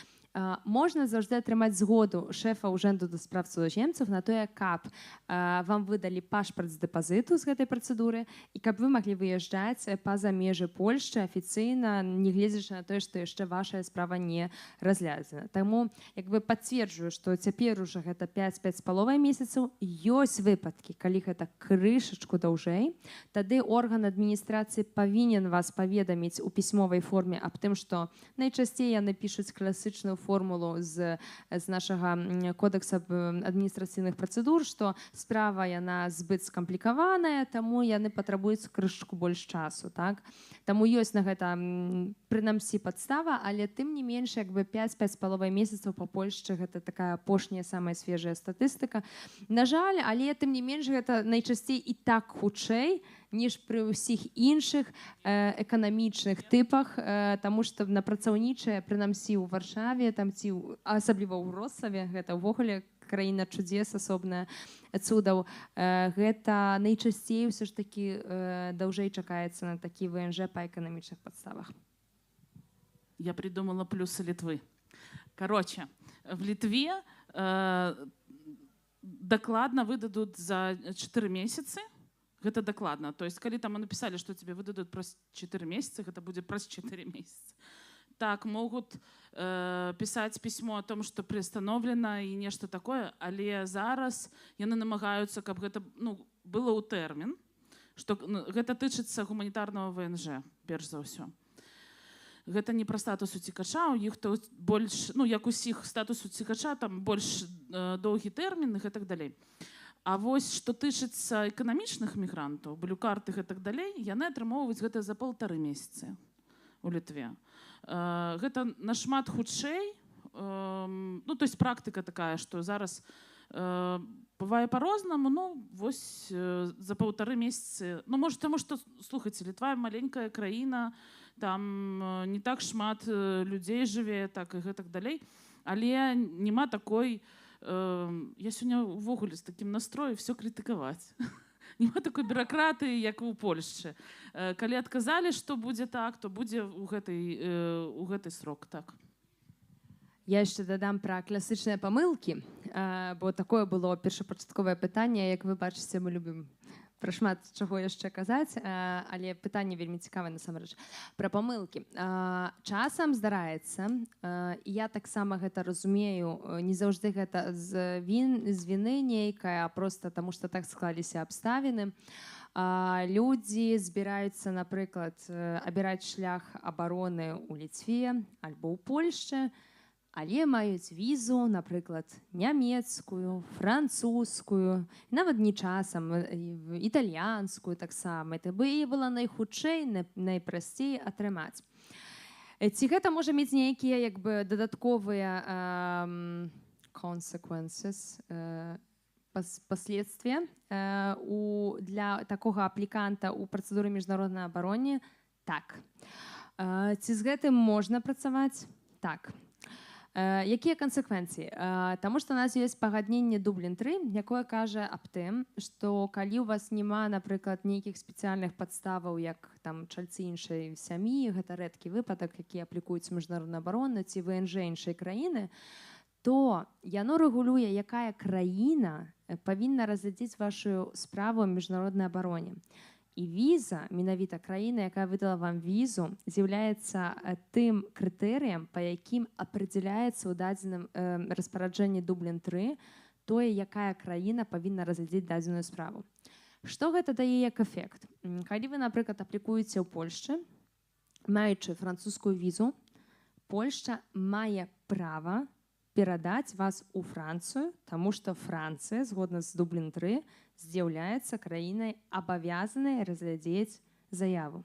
Speaker 3: Можна заўжды атрымаць згоду шэфа ужэнду да справ цудаземцаў на тое, каб вам выдалі пашпарт з дэпазыту з гэтай працэдуры і каб вы маглі выязджаць па-за межы Польшчы афіцыйна, нягледзячы на тое, што яшчэ вашая справа не разглядзена. Таму як бы пацверджую, што цяпер уже гэта 5-5,5 месяцаў. Ёсць выпадкі, калі гэта крышачку даўжэй, тады орган адміністрацыі павінен вас паведаміць у пісьмовай форме аб тым, што найчасцей яны пішуць класычную формулу з нашага кодекса адміністрацыйных працэдур, што справа яна збыт скамплікаваная, таму яны патрабуюць крышачку больш часу, так. Таму ёсць на гэта прынамсі падстава, але тым не менш, як бы, 5-5,5 месяцаў па Польшчы — гэта такая апошняя, самая свежая статыстыка. На жаль, але тым не менш гэта найчасцей і так хутчэй, ніж пры ўсіх іншых эканамічных тыпах, таму што на працаўнічае, прынамсі ў Варшаве там ці асабліва ў Вроцлаве, гэта ўвогуле краіна чудес, асобная цудаў, гэта найчасцей ўсё ж такі даўжэй чакаецца на такі ВНЖ па эканамічных падставах.
Speaker 4: Я придумала плюсы Литвы. Короче, в Литве дакладна выдадут за 4 месяцы. Гэта дакладна. То есть, калі там написали, что тебе выдадут праз 4 месяца, гэта будзе праз 4 месяца. Так, могут писать письмо о том, что приостановлено и нешта такое, але зараз яны намагаюцца, каб гэта, ну, было ў тэрмін, што, ну, гэта тычыцца гуманітарнага ВНЖ, перш за ўсё. Гэта не пра статус уцекача, у іх то больш, ну, як усіх, статус уцекача там больш доўгі тэрмін і гэтак далей. А вось што тычыцца эканамічных мігрантаў, блюкарты, гэтак далей, яны атрымоўваюць гэта за 1,5 месяцы у Літве. Гэта нашмат хутчэй, ну, то есть практыка такая, што зараз бывае по-рознаму, ну, вось за 1,5 месяцы, ну, может, таму што, слухайце, Літва маленькая краіна, там не так шмат людзей жыве, так і гэтак далей, але няма такой, я сёння увогуле з такім настроем все крытыкаваць. Няма такой бюракратыі, як у Польшчы. Калі адказалі, што будзе так, то будзе у гэты срок так.
Speaker 3: Я яшчэ дадам пра класычныя памылкі, бо такое было першапачатковае пытанне. Як вы бачыце, мы любім пра шмат чаго яшчэ казаць, але пытанне вельмі цікавае насамрэч. Пра памылкі. Часам здараецца, і я таксама гэта разумею, не заўжды гэта з віны нейкая, а просто таму, што так склаліся абставіны. Людзі збіраюцца, напрыклад, абіраць шлях абароны ў Ліцве альбо ў Польшчы, але маюць візу, напрыклад, нямецкую, французскую, нават не часам італьянскую таксама. Это бы яе была найхутчэй, найпрасцей атрымаць. Ці гэта можа мець нейкія як бы дадатковыя consequences, последствия для такога апліканта ў працэдуры міжнароднай абароне? Так. Ці з гэтым можна працаваць? Так. Якія кансеквенцыі? Таму што у нас ёсць пагадненне Дублін 3, якое кажа аб тым, што калі ў вас няма, напрыклад, нейкіх спецыяльных падставаў, як там чальцы іншай сям'і, гэта рэдкі выпадак, які аплікуюць міжнародную абарону, ці ВНЖ іншай краіны, то яно рэгулюе, якая краіна павінна разглядзець вашу справу ў міжнароднай абароне. І віза, менавіта краіна, якая выдала вам візу, з'яўляецца тым крытэрыем, па якім определяецца ў дадзеным распараджэнні Дублін 3 тое, якая краіна павінна разглядзець дадзеную справу. Што гэта дае як эфект? Калі вы, напрыклад, аплікуеце ў Польшчы, маючы французскую візу, Польшча мае права перадаць вас у Францыю, таму што Францыя, згодна з Дублін 3, з'яўляецца краінай, абавязанай разглядзець заяву.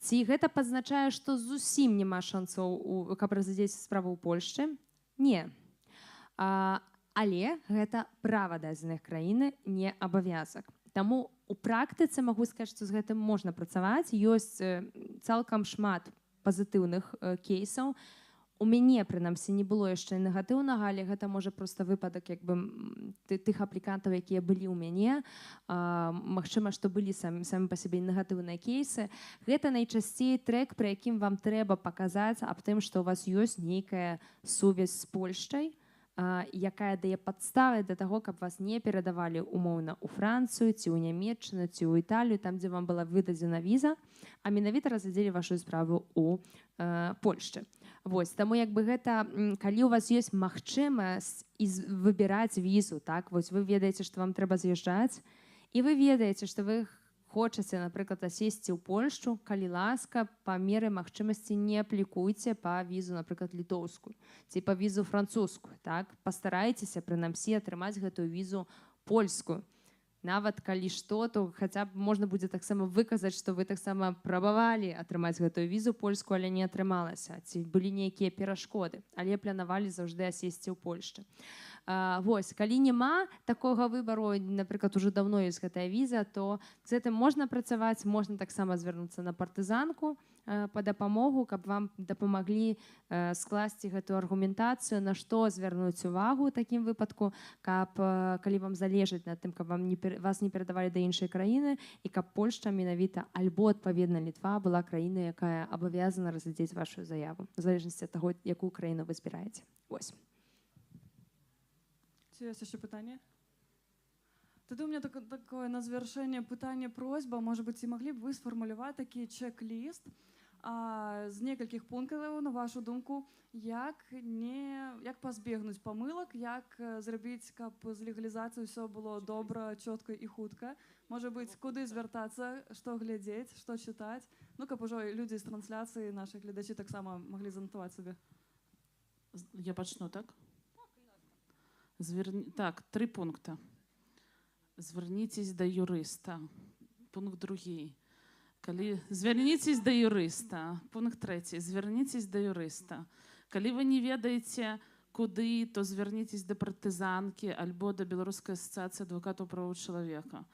Speaker 3: Ці гэта пазначае, што зусім няма шанцоў, каб разглядзець справу ў Польшчы? Не. Але гэта права дадзеных краіны, не абавязак. Таму у практыцы магу сказаць, што з гэтым можна працаваць. Ёсць цалкам шмат пазітыўных кейсаў. У мяне, прынамсі, не было яшчэ негатыўнага, але гэта можа проста выпадак як бы тых аплікантаў, якія былі ў мяне. Магчыма, што былі самі па сабе негатыўныя кейсы. Гэта найчасцей трэк, пры якім вам трэба паказаць аб тым, што ў вас ёсць нейкая сувязь з Польшчай, якая дае падставы да таго, каб вас не перадавалі умоўна ў Францыю ці ў Нямеччыну ці ў Італію, там, дзе вам была выдадзена віза, а менавіта разглядзелі вашу справу у Польшчы. Вось, таму як бы гэта, калі у вас ёсць магчымасць выбіраць візу, так, вось вы ведаеце, што вам трэба з'язджаць, і вы ведаеце, што вы хочаце, напрыклад, асесці ў Польшчу, калі ласка, па меры магчымасці не аплікуйце па візу, напрыклад, літоўскую ці па візу французскую, так, пастарайцеся прынамсі атрымаць гэтую візу польскую. Нават калі што, то хаця б можна будзе таксама выказаць, што вы таксама прабавалі атрымаць гэтую візу польскую, але не атрымалася, ці былі нейкія перашкоды, але планавалі заўжды асесці ў Польшчы. Вось, калі няма такога выбару, напрыклад, ужо даўно ёсць гэтая віза, то з гэтым можна працаваць, можна таксама звярнуцца на Партызанку па дапамогу, каб вам дапамаглі скласці гэтую аргументацыю, на што звярнуць увагу ў такім выпадку, каб калі вам залежыць на тым, каб вам не вас не перадавалі да іншай краіны і каб Польшча менавіта альбо адпаведна Літва была краіна, якая абавязана разглядзець вашу заяву, в залежнасці ад таго, якую краіну вы збіраеце. Вось.
Speaker 2: Ці ёсць яшчэ пытанне? Тады у меня такое на завяршэнне пытанне, просьба, может быть, ці маглі б вы сфармуляваць такі чэк-ліст з некалькіх пунктаў, на вашу думку, як не як пазбегнуць памылак, як зрабіць, каб з легалізацыяй ўсё было добра, чётка і хутка. Можа быць, куды звяртацца, што глядзець, што чытаць. Ну, каб ужо людзі з трансляцыі, нашы гледачы, таксама маглі занатаваць сабе.
Speaker 4: Я пачну, так? Так, тры пункта. Звярніцеся да юрыста. Пункт другі. Калі звярніцеся да юрыста. Пункт трэці. Звярніцеся да юрыста. Калі вы не ведаеце, куды, то звярніцеся да Партызанкі альбо да Беларускай асацыяцыі адвакатаў правоў чалавека.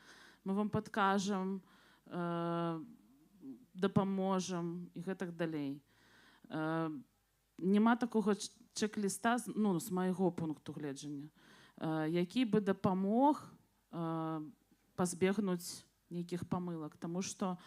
Speaker 4: Мы вам падкажам, дапаможам і гэтак далей. Няма такога чэк-ліста, ну, з майго пункту гледжання, які бы дапамог пазбегнуць нейкіх памылак. Таму што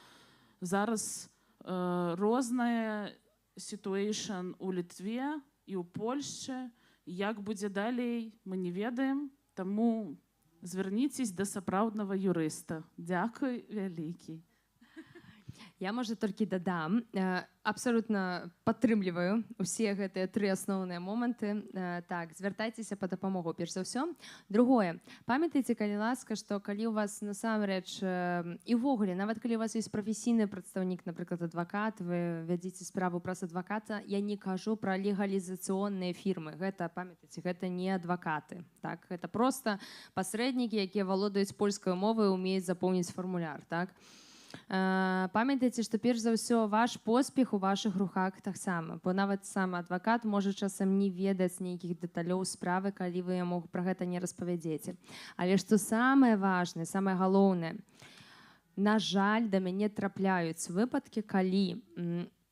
Speaker 4: зараз розная situation у Літве і ў Польшчы. Як будзе далей, мы не ведаем. Таму звярніцесь да сапраўднага юрыста. Дзякуй вялікі.
Speaker 3: Я, можа, толькі дадам, абсалютна падтрымліваю усе гэтыя тры асноўныя моманты. Так, звяртайцеся па дапамогу перш за ўсё. Другое, памятайце, калі ласка, што калі у вас насамрэч і ўвогуле, нават калі у вас ёсць прафесійны прадстаўнік, напрыклад, адвакат, вы вядзіце справу праз адваката, я не кажу пра легалізацыйныя фірмы. Гэта, памятайце, гэта не адвакаты. Так? Гэта проста пасрэднікі, якія валодаюць польскай мовай, умеюць запоўніць фармуляр. Так? Памятайце, што перш за ўсё ваш поспех у вашых руках таксама, бо нават сам адвакат можа часам не ведаць нейкіх дэталёў справы, калі вы яму пра гэта не распавядзеце. Але што самае важнае, самае галоўнае, на жаль, да мяне трапляюць выпадкі, калі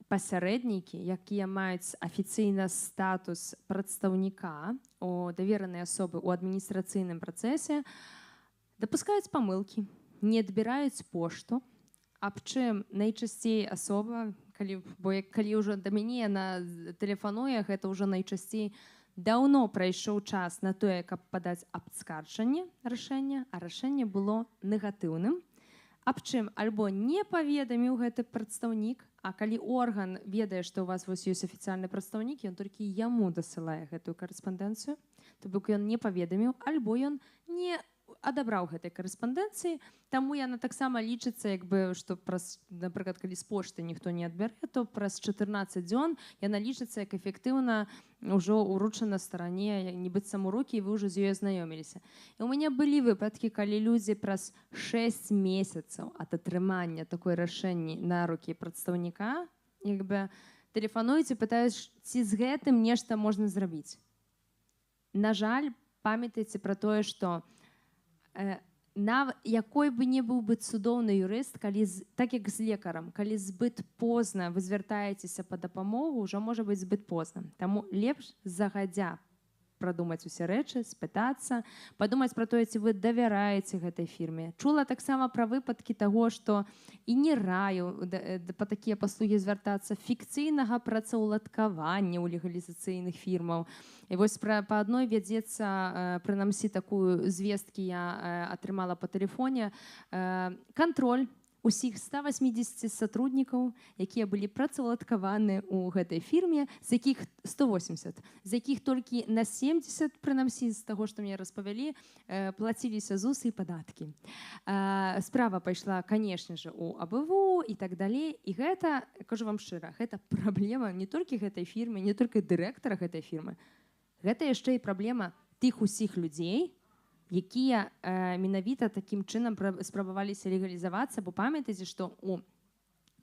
Speaker 3: пасярэднікі, якія маюць афіцыйна статус прадстаўніка о даверанай асобы ў адміністрацыйным працэсе, дапускаюць памылкі, не адбіраюць пошту, аб чым найчасцей асоба, калі, бо як, калі ўжо да мяне яна тэлефануе, гэта ўжо найчасцей даўно прайшоў час на тое, каб падаць абскарджанне рашэння, а рашэнне было негатыўным. Аб чым альбо не паведаміў гэты прадстаўнік, а калі орган ведае, што ў вас вось ёсць афіцыяльны прадстаўнік, ён толькі яму дасылае гэтую карэспандэнцыю, то бок ён не паведаміў, альбо ён не адабраў гэтай карэспандэнцыі, таму яна таксама лічыцца, як бы, што праз, напрыклад, калі з пошты ніхто не адбярэ, то праз 14 дзён яна лічыцца як эфектыўна ўжо ўручана старане, нібыццам у рукі, і вы ўжо з ёй азнаёміліся. І ў мяне былі выпадкі, калі людзі праз 6 месяцаў ад атрымання такой рашэнні на рукі прадстаўніка, як бы, тэлефануюць і пытаюць, ці з гэтым нешта можна зрабіць. На жаль, памятайце пра тое, што якой бы не быў бы цудоўны юрыст, калі так як з лекарам, калі збыт позна вы звяртаецеся па дапамогу, ўжо можа быць збыт позна. Таму лепш загадзя прадумаць усе рэчы, спытацца, падумаць пра тое, ці вы давяраеце гэтай фірме. Чула таксама пра выпадкі таго, што і не раю па такія паслугі звяртацца, фікцыйнага працаўладкавання ў легалізацыйных фірмаў. І вось па адной вядзецца, прынамсі такую звесткі я атрымала па тэлефоне, кантроль усіх 180 сотруднікаў, якія былі працаўладкаваны ў гэтай фірме, з якіх 180, з якіх толькі на 70, прынамсі з таго, што мне распавялі, плаціліся ЗУСы і падаткі. Справа пайшла, канешне же, у АБВ і так далей. І гэта, кажу вам шчыра, гэта праблема не толькі гэтай фірмы, не толькі дырэктара гэтай фірмы. Гэта яшчэ і праблема тых усіх людзей, якія менавіта такім чынам спрабаваліся легалізавацца, бо памятаеце, што ў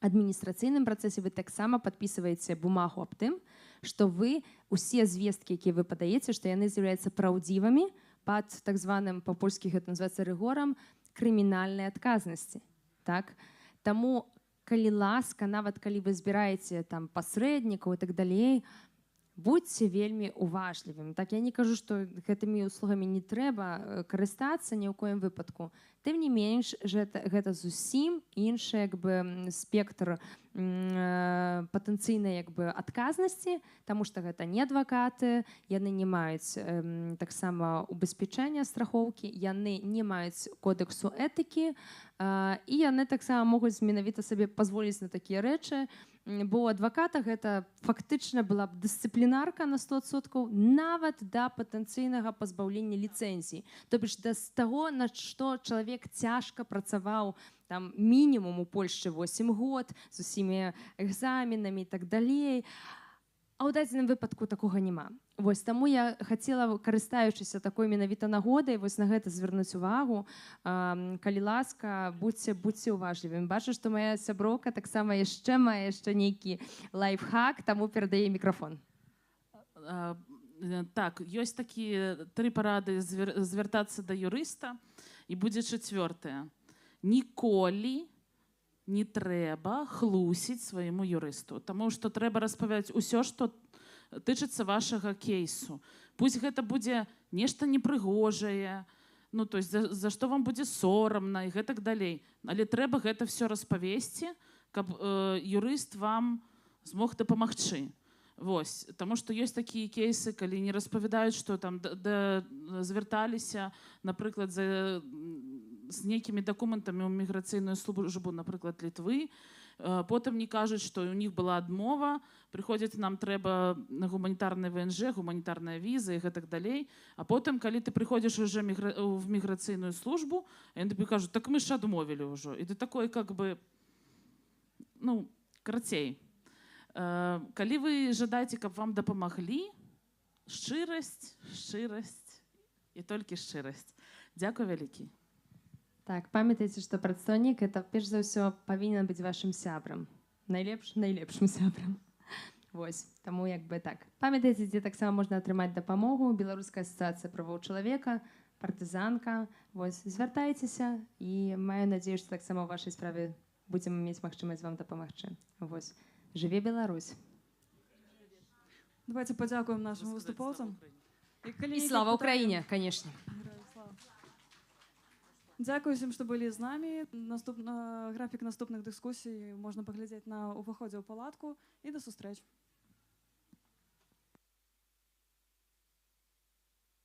Speaker 3: адміністрацыйным працэсе вы таксама падпісваеце бумагу аб тым, што вы усе звесткі, якія вы падаеце, што яны з'яўляюцца праўдзівымі пад так званым, па-польскі гэта называецца рыгорам, крымінальнай адказнасці. Так? Таму, калі ласка, нават калі вы збіраеце там пасрэднікаў і так далей, будзьце вельмі уважлівым. Так, я не кажу, што гэтымі услугамі не трэба карыстацца ні ў коім выпадку. Тым не менш, гэта зусім іншы, як бы, спектр патэнцыйнай, як бы, адказнасці, таму што гэта не адвакаты, яны не маюць таксама убезпечэння страхоўкі, яны не маюць кодэксу этыкі, і яны таксама могуць менавіта сабе пазволіць на такія рэчы, бо у адваката гэта фактычна была б дысцыплінарка на 100%, нават да патэнцыйнага пазбаўлення ліцэнзіі. То бишь да таго, на што чалавек цяжка працаваў там мінімум у Польшчы 8 год з усімі экзаменамі і так далей. А ў дадзеным выпадку такога няма. Вось таму я хацела, карыстаючыся такой менавіта нагодай, вось на гэта звярнуць увагу. Калі ласка, будзьце уважлівымі. Бачу, што моя сяброўка таксама яшчэ мае яшчэ нейкі лайфхак, таму перадае мікрафон.
Speaker 4: Так, ёсць такія тры парады: звяртацца да юрыста, і будзе чацвёртая. Ніколі не трэба хлусіць свайму юрысту, таму што трэба распавядаць усё, што тычыцца вашага кейсу. Пусть гэта будзе нешта непрыгожае, Ну, то есть за што вам будзе сорамна і гэтак далей. Але трэба гэта все распавесці, каб юрыст вам змог дапамагчы. Вось, таму што ёсць такія кейсы, калі не распавядаюць, што там звярталіся, напрыклад, з нейкімі дакументамі ў міграцыйную службу, напрыклад, Літвы, потым не кажуць, што у них была адмова, прыходзяць: «Нам трэба на гуманітарны ВНЖ, гуманітарная віза» і гэтак далей. А потым, калі ты прыходзіш уже в міграцыйную службу, яны табе кажуць: «Так мы ж адмовілі ўжо». І ты такой как бы, ну, карацей. Калі вы жадаеце, каб вам дапамаглі, шчырасць, шчырасць і толькі шчырасць. Дзякуй вялікі.
Speaker 3: Так, памятайце, што прадстаўнік — это перш за ўсё павінен быць вашым сябрам. Найлепш, найлепшым сябрам. Вось, таму як бы так. Памятайце, дзе таксама можна атрымаць дапамогу: Беларуская асацыяцыя правоў чалавека, «Партызанка». Вось, звяртайцеся, і маю надзею, што таксама ў вашай справе будзем мець магчымасць вам дапамагчы. Вось. Жыве Беларусь!
Speaker 2: Давайте падзякуем нашым выступоўцам. І калі
Speaker 3: І
Speaker 2: нейкія
Speaker 3: слава
Speaker 2: пытанні-
Speaker 3: Украіне, конечно.
Speaker 2: Героям слава. Дзякуй усім, што былі з намі. Графік наступных дыскусій можна паглядзець на ўваходзе ў палатку, і да сустрэч.